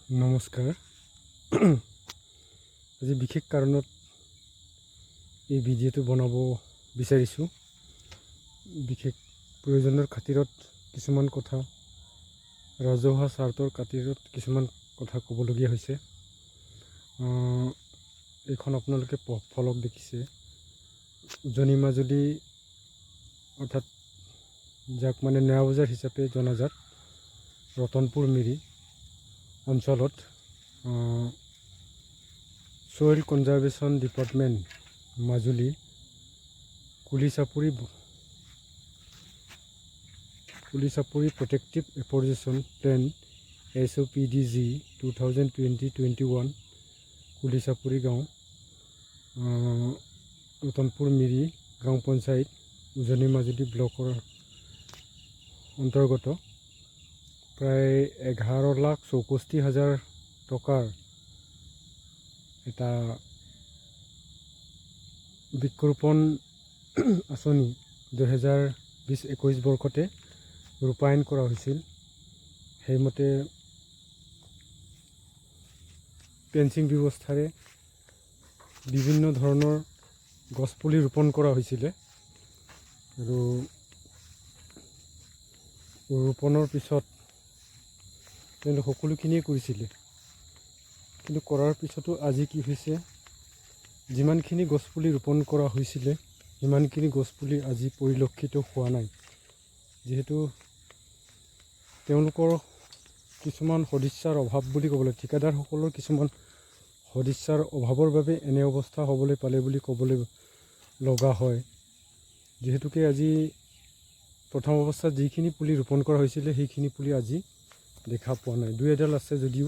নমস্কাৰ। আজি বিশেষ কাৰণত এই ভিডিঅ'টো বনাব বিচাৰিছোঁ। বিশেষ প্ৰয়োজনৰ খাতিৰত কিছুমান কথা, ৰাজহুৱা স্বাৰ্থৰ খাতিৰত কিছুমান কথা ক'বলগীয়া হৈছে। এইখন আপোনালোকে ফলক দেখিছে, উজনি মাজুলী, অৰ্থাৎ যাক মানে নয়া বজাৰ হিচাপে জনাজাত ৰতনপুৰ মিৰি অঞ্চলত soil conservation department Majuli, Kulichapori protective afforestation plan SOPDG 2020-21, Kulichapori গাঁও, ৰতনপুৰ মিৰি গাঁও পঞ্চায়ত, উজনি মাজুলী ব্লকৰ অন্তৰ্গত প্ৰায় 11,64,000 টকাৰ এটা বৃক্ষৰোপণ আঁচনি 2020-21 বৰ্ষতে ৰূপায়ণ কৰা হৈছিল। সেইমতে ফেঞ্চিং ব্যৱস্থাৰে বিভিন্ন ধৰণৰ গছপুলি ৰোপণ কৰা হৈছিলে আৰু ৰোপণৰ পিছত তেওঁলোক সকলোখিনিয়ে কৰিছিলে। কিন্তু কৰাৰ পিছতো আজি কি হৈছে, যিমানখিনি গছপুলি ৰোপণ কৰা হৈছিলে, সিমানখিনি গছপুলি আজি পৰিলক্ষিত হোৱা নাই। যিহেতু তেওঁলোকৰ কিছুমান সদিচ্ছাৰ অভাৱ বুলি ক'বলৈ, ঠিকাদাৰসকলৰ কিছুমান সদিচ্ছাৰ অভাৱৰ বাবে এনে অৱস্থা হ'বলৈ পালে বুলি ক'বলৈ লগা হয়। যিহেতুকে আজি প্ৰথম অৱস্থাত যিখিনি পুলি ৰোপণ কৰা হৈছিলে, সেইখিনি পুলি আজি দেখা পোৱা নাই। দুই এডাল আছে যদিও,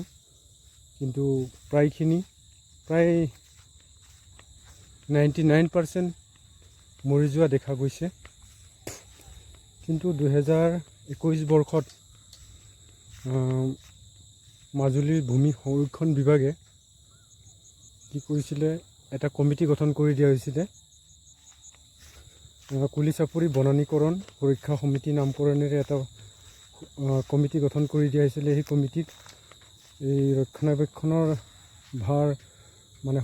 কিন্তু প্ৰায়খিনি, প্ৰায় 99% মৰি যোৱা দেখা গৈছে। কিন্তু 2021 বৰ্ষত মাজুলীৰ ভূমি সংৰক্ষণ বিভাগে কি কৰিছিলে, এটা কমিটি গঠন কৰি দিয়া হৈছিলে। কুলিচাপৰি বনানীকৰণ সুৰক্ষা সমিতি নামকৰণেৰে এটা কমিটি গঠন কৰি দিয়া হৈছিলে। সেই কমিটিত এই ৰক্ষণাবেক্ষণৰ ভাৰ মানে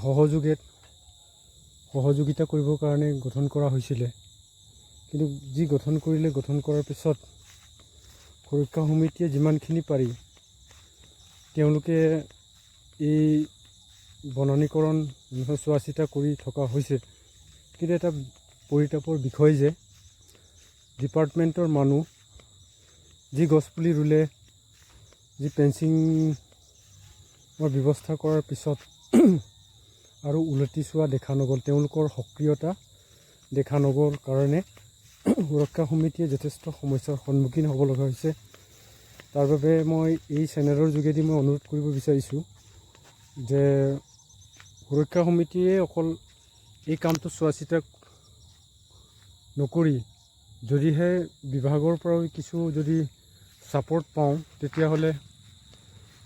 সহযোগিতা কৰিবৰ কাৰণে গঠন কৰা হৈছিলে। কিন্তু যি গঠন কৰিলে, গঠন কৰাৰ পিছত সুৰক্ষা সমিতিয়ে যিমানখিনি পাৰি তেওঁলোকে এই বনানীকৰণ চোৱা চিতা কৰি থকা হৈছে। কিন্তু এটা পৰিতাপৰ বিষয় যে ডিপাৰ্টমেণ্টৰ মানুহ যি গছপুলি ৰুলে, যি ফেঞ্চিঙৰ ব্যৱস্থা কৰাৰ পিছত আৰু উলটি চোৱা দেখা নগ'ল। তেওঁলোকৰ সক্ৰিয়তা দেখা নগ'ল কাৰণে সুৰক্ষা সমিতিয়ে যথেষ্ট সমস্যাৰ সন্মুখীন হ'ব লগা হৈছে। তাৰ বাবে মই এই চেনেলৰ যোগেদি মই অনুৰোধ কৰিব বিচাৰিছোঁ যে সুৰক্ষা সমিতিয়ে অকল এই কামটো চোৱা চিতা নকৰি, যদিহে বিভাগৰ পৰাও কিছু যদি ছাপৰ্ট পাওঁ, তেতিয়াহ'লে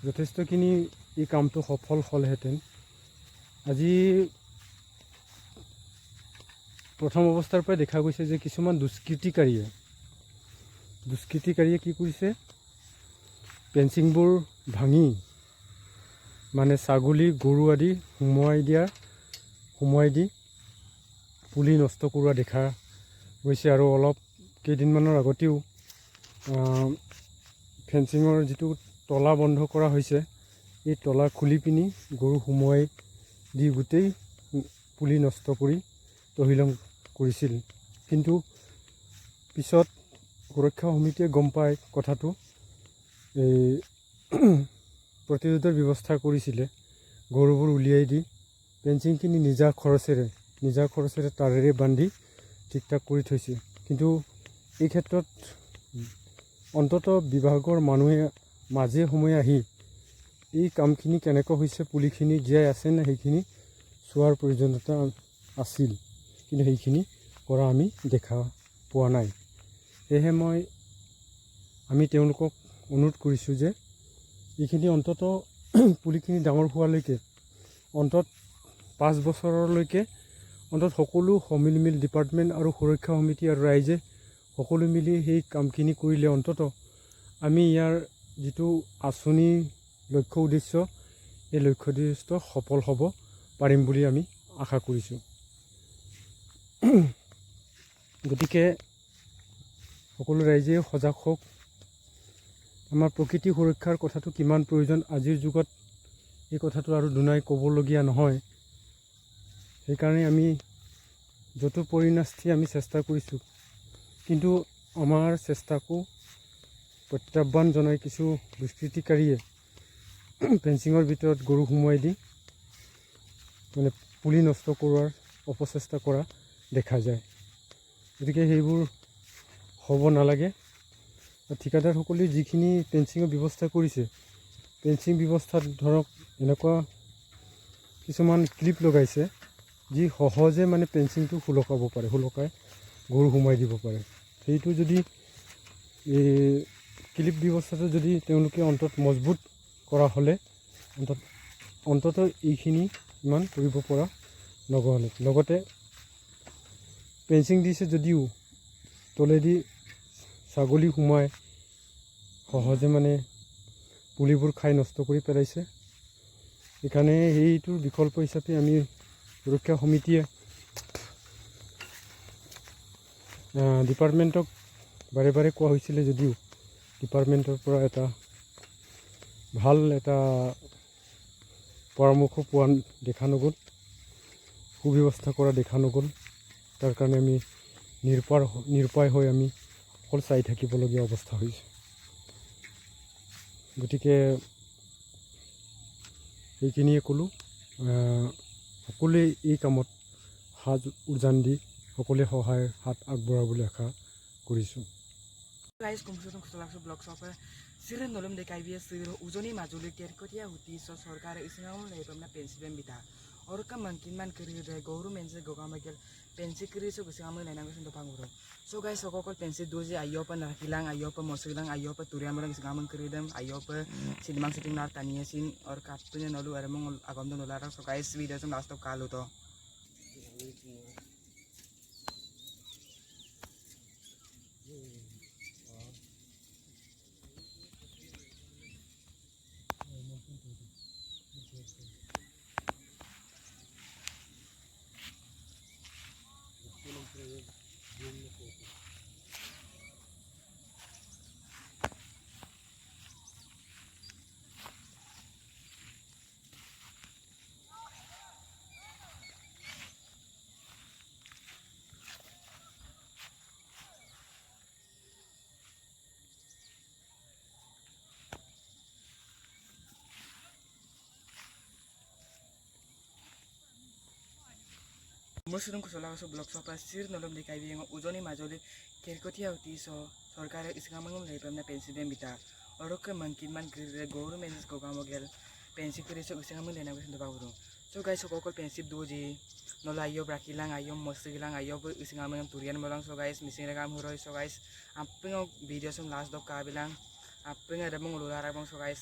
যথেষ্টখিনি এই কামটো সফল হ'লহেঁতেন। আজি প্ৰথম অৱস্থাৰ পৰাই দেখা গৈছে যে কিছুমান দুষ্কৃতিকাৰীয়ে কি কৰিছে, ফেঞ্চিংবোৰ ভাঙি মানে ছাগলী, গৰু আদি সোমোৱাই দি পুলি নষ্ট কৰোৱা দেখা গৈছে। আৰু অলপ কেইদিনমানৰ আগতেও ফেঞ্চিঙৰ যিটো তলা বন্ধ কৰা হৈছে, এই তলা খুলি পিনি গৰু সোমোৱাই দি গোটেই পুলি নষ্ট কৰি তহিলং কৰিছিল। কিন্তু পিছত সুৰক্ষা সমিতিয়ে গম পাই কথাটো এই প্ৰতিৰোধৰ ব্যৱস্থা কৰিছিলে। গৰুবোৰ উলিয়াই দি ফেঞ্চিংখিনি নিজা খৰচেৰে তাৰেৰে বান্ধি ঠিক ঠাক কৰি থৈছে। কিন্তু এই ক্ষেত্ৰত অন্ততঃ বিভাগৰ মানুহে মাজে সময়ে আহি এই কামখিনি কেনেকুৱা হৈছে, পুলিখিনি জীয়াই আছেনে, সেইখিনি চোৱাৰ প্ৰয়োজনীয়তা আছিল। কিন্তু সেইখিনি কৰা আমি দেখা পোৱা নাই। সেয়েহে আমি তেওঁলোকক অনুৰোধ কৰিছোঁ যে এইখিনি অন্ততঃ পুলিখিনি ডাঙৰ হোৱালৈকে, অন্তত 5 বছৰলৈকে অন্তত সকলো সমিল মিল ডিপাৰ্টমেণ্ট আৰু সুৰক্ষা সমিতি আৰু ৰাইজে সকলো মিলি সেই কামখিনি কৰিলে অন্ততঃ আমি ইয়াৰ যিটো আঁচনি লক্ষ্য উদ্দেশ্য, এই লক্ষ্য উদ্দেশ্য সফল হ'ব পাৰিম বুলি আমি আশা কৰিছোঁ। গতিকে সকলো ৰাইজে সজাগ হওক। আমাৰ প্ৰকৃতি সুৰক্ষাৰ কথাটো কিমান প্ৰয়োজন আজিৰ যুগত, এই কথাটো আৰু দুনাই ক'বলগীয়া নহয়। সেইকাৰণে আমি যথোপৰিনাষ্টি আমি চেষ্টা কৰিছোঁ, কিন্তু আমাৰ চেষ্টাকো প্ৰত্যাহ্বান জনাই কিছু দুষ্কৃতিকাৰীয়ে ফেঞ্চিঙৰ ভিতৰত গৰু সোমোৱাই দি মানে পুলি নষ্ট কৰোৱাৰ অপচেষ্টা কৰা দেখা যায়। গতিকে সেইবোৰ হ'ব নালাগে। ঠিকাদাৰসকলে যিখিনি ফেঞ্চিঙৰ ব্যৱস্থা কৰিছে, ফেঞ্চিং ব্যৱস্থাত ধৰক এনেকুৱা কিছুমান ক্লিপ লগাইছে, যি সহজে মানে ফেঞ্চিংটো সুলকাব পাৰে, সুলকাই গৰু সোমাই দিব পাৰে। সেইটো যদি এই ক্লিপ ব্যৱস্থাটো যদি তেওঁলোকে অন্তত মজবুত কৰা হ'লে অন্ততঃ এইখিনি ইমান কৰিব পৰা নগ'লে। লগতে ফেঞ্চিং দিছে যদিও তলেদি ছাগলী সোমাই সহজে মানে পুলিবোৰ খাই নষ্ট কৰি পেলাইছে। সেইকাৰণে সেইটোৰ বিকল্প হিচাপে আমি সুৰক্ষা সমিতিয়ে ডিপাৰ্টমেণ্টক বাৰে বাৰে কোৱা হৈছিলে যদিও ডিপাৰ্টমেণ্টৰ পৰা এটা ভাল এটা পৰামৰ্শ পোৱা দেখা নগ'ল, সুব্যৱস্থা কৰা দেখা নগ'ল। তাৰ কাৰণে আমি নিৰুপায় হৈ আমি অকল চাই থাকিবলগীয়া অৱস্থা হৈছে। গতিকে সেইখিনিয়ে ক'লোঁ। সকলোৱে এই কামত হাত উজান দি সকলোৱে সহায়ৰ হাত আগবঢ়াবলৈ আশা কৰিছোঁ। Guys, kumsutung kusolakso blog sopa sirin nolom de kai sir Ujani Majuli Kherkotia huti so সরকার ইসনাম লেপমনা পেন্সিল বিতা और ka mankin man kiri de government se gogama gel pencil kiri so gusingamu nainang so panguro. So guys, sokokol pencil doji ayopa nakilang ayopa mosilang ayopa turiamrang singamang kiri dem ayopa sinimang shooting nar taniya sin और kaptunya nolu aremong agam do nolara. So guys, video som last of kalu to. মুসুদুং কুচলা ব্লগ চপা চিৰ নলম দেখাই উজনি মাজুলী খেৰকটীয়া অতি চৰকাৰে ইছগামাঙম লেপেমনা পেঞ্চিল বিতা আৰু মংকিনমান গভৰ্ণমেণ্ট গগামগেল পেঞ্চিল কৰি ইছগামাং লেনা গৈছে বাবুৰু। চ' গাইছ, সকল পেঞ্চিল দুজি নলা আইয়ব ৰাখিলাং আইয়ব মস্তিগিলাং আইয়ব ইছগামাং তুৰিয়ান মলাং। চ' গাইছ, মিচিং কাম হুৰৈ। চ' গাইছ, আপেঙ ভিডিঅ' চম লাষ্ট দক কাবিলাক আপেঙ ৰেবং লুলা ৰাবং। চ' গাইছ।